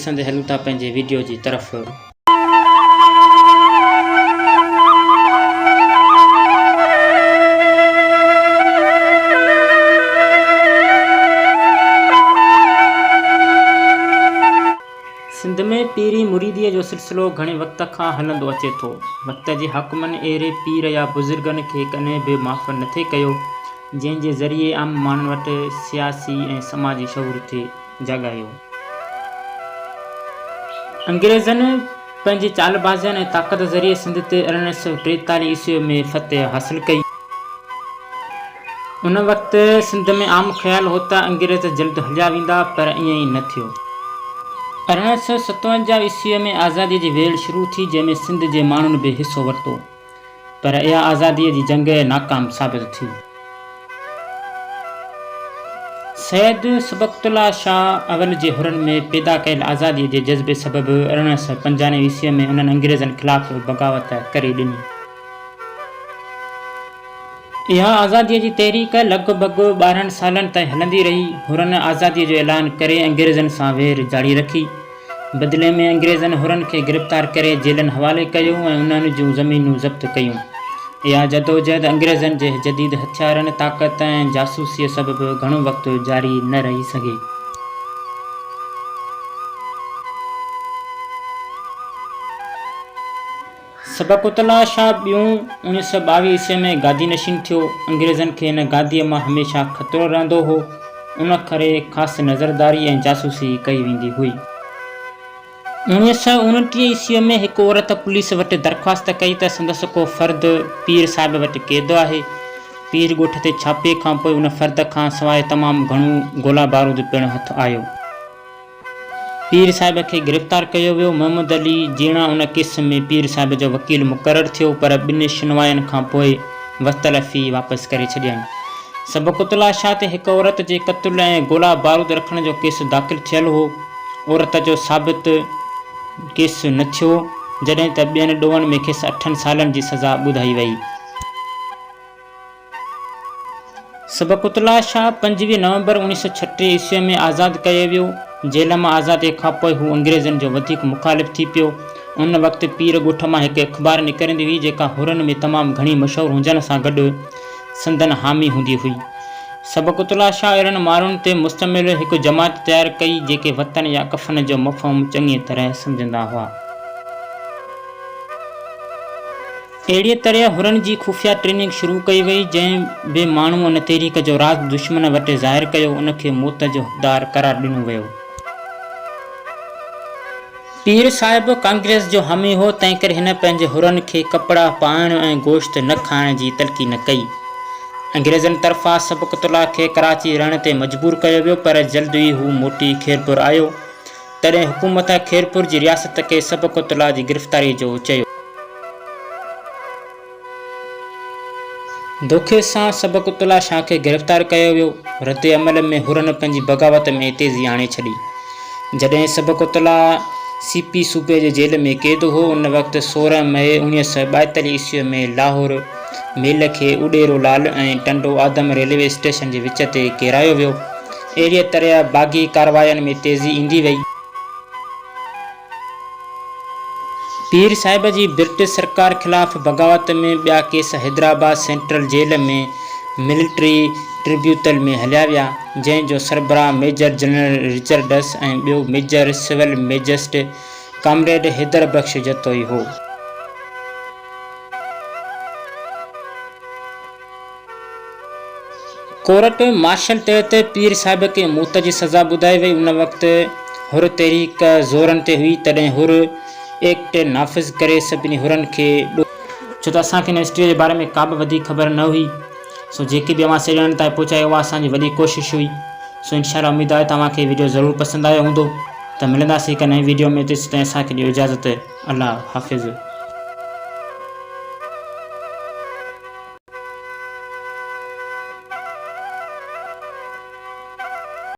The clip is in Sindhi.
ڏسندي هلون ٿا پنهنجي وڊيو جي طرف. سنڌ ۾ پيري مريديء جو سلسلو گهڻي وقت کان هلندو اچي ٿو. وقت جي حاڪمن اهڙي پير يا بزرگن کي ڪڏهن به معاف نٿي ڪيو، جنهن جي ذريعي عام ماڻهن وٽ سياسي ۽ سماجي شعور ٿي جاڳايو. انگريزن پنهنجي چالبازين ۽ طاقت ذريعي سنڌ تي 1843 عيسويء ۾ فتح حاصل ڪئي. ان وقت سنڌ ۾ عام خيال هو ته انگريز جلد هليا ويندا پر ائين ئي نه ٿيو. 1857 عيسويء ۾ آزاديء جي ويڙهه شروع ٿي جنهن ۾ سنڌ جي ماڻهن به حصو ورتو. پر اها آزاديء جي جنگ ناڪام ثابت ٿي. سيد صبغت الله شاهه اول جي حرن ۾ پيدا ڪيل آزاديء جي جذبي سبب 1895 عيسويء ۾ انهن انگريزن خلاف بغاوت ڪري ڏني. اها آزاديء جي تحريڪ لڳ ڀڳ 12 سالن تائين هلندي رهي. حرن آزاديء جو اعلان ڪري انگريزن سان وير جاري رکي. بدلي ۾ انگريزن حرن کي گرفتار ڪري جيلن حوالي ڪيو ۽ انهن جون زمينون ضبط ڪيون. اها جدوجهد انگريزن جي جديد هٿيارن، طاقت ۽ جاسوسيء سبب گهڻو وقت جاري نه رهي سگهي. سبقت الله شاهه ٻيون 1922 عيسويء ۾ گادي نشين ٿيو. انگريزن کي هن گاديء مان هميشه خطرو رهندو هو، ان ڪري خاص نظرداري ۽ جاسوسي ڪئي ويندي هئي. 1929 عيسويء ۾ هڪ عورت پوليس وٽ درخواست ڪئي ته سندس ڪو فرد پير صاحب وٽ قيد آهي. پير ڳوٺ تي ڇاپي کان پوء ان فرد کان سواء تمام گهڻو گولا بارود پڻ هٿ آيو. پير صاحب کي گرفتار ڪيو ويو. محمد علي جيڻا ان ڪيس ۾ پير صاحب جو وڪيل مقرر ٿيو پر ٻن شنواين کان پوء ورتل في واپس ڪري ڇڏيائين. سبقت الله شاهه تي هڪ عورت جي قتل ۽ گولا بارود رکڻ جو ڪيس داخل ٿيل هو. عورت جو ثابت ڪيس نه ٿيو جڏهن ته ٻين ڏوهن ۾ کيس اٺن سالن جي سزا ٻڌائي وئي. سبقت الله شاهه 25 نومبر 1936 عيسويء ۾ آزاد ڪيو ويو. جيل مان آزاديء کان پوء هو انگريزن جو وڌيڪ مخالف ٿي پيو. ان وقت پير ڳوٺ مان هڪ اخبار نڪرندي هئي، جيڪا حرن ۾ تمام گهڻي مشهور هجڻ سان گڏ سندن حامي هوندي هئي. سبقت الله شاهه اهڙن ماڻهن تي مشتمل هڪ جماعت تيار ڪئي، جيڪي وطن يا ڪفن جو مفهوم چڱيء طرح سمجهندا هئا. اهڙيء طرح حرن جي خفيه ٽريننگ شروع ڪئي وئي، جنهن به ماڻهوء ان تحريڪ جو راز دشمن وٽ ظاهر ڪيو، ان کي موت جو حقدار قرار ڏنو ويو. پير صاحب ڪانگريس جو حامي هو، تنهنڪري هن پنهنجي حرن کي ڪپڙا پائڻ ۽ گوشت نه کائڻ جي تلقين ڪئي. انگريزن طرفان سبقت الله کي ڪراچي رهڻ تي مجبور ڪيو ويو، پر جلد ئي هو موٽي خيرپور آيو. تڏهن حڪومت خيرپور جي رياست کي سبقت الله جي گرفتاريء جو چيو. دوکي سان سبقت الله شاهه کي گرفتار ڪيو ويو. رد عمل ۾ حرن پنهنجي بغاوت ۾ تيزي آڻي ڇڏي. جڏهن سبقت الله سي پي صوبي جي جيل ۾ قيد هو، ان وقت 16 مئي 1942 عيسويء ۾ لاهور ميل کي اڏيرو لال ۽ ٽنڊو آدم ريلوي اسٽيشن جي وچ تي ڪيرايو ويو. اهڙيء طرح باغي ڪاررواين ۾ تيزي ايندي وئي. پير صاحب جي برٽش سرڪار خلاف بغاوت ۾ ٻيا case Hyderabad central jail ۾ military tribunal ۾ هليا ويا، جنهن جو سربراهه ميجر جنرل رچرڊس ۽ ٻيو major civil magistrate comrade Haider Bakhsh Jatoi هو. ڪورٽ مارشل تحت پير صاحب کي موت جي سزا ٻڌائي وئي. ان وقت حر تحريڪ زورن تي هئي، تڏهن حر ايڪٽ نافذ ڪري سڀني حرن کي ڏوهه. ڇو ته اسان کي ان هسٽريء جي باري ۾ ڪابه وڌيڪ خبر نه هئي، سو جيڪي به اوهان سڄڻن تائين پهچائي اها اسان جي وڏي ڪوشش هئي. سو انشاء الله اميد آهي ته اوهان کي هي وڊيو ضرور پسند آيو هوندو. ته ملنداسين هڪ نئين وڊيو ۾ تيسين تائين اسان کي ڏيو اجازت. الله حافظ.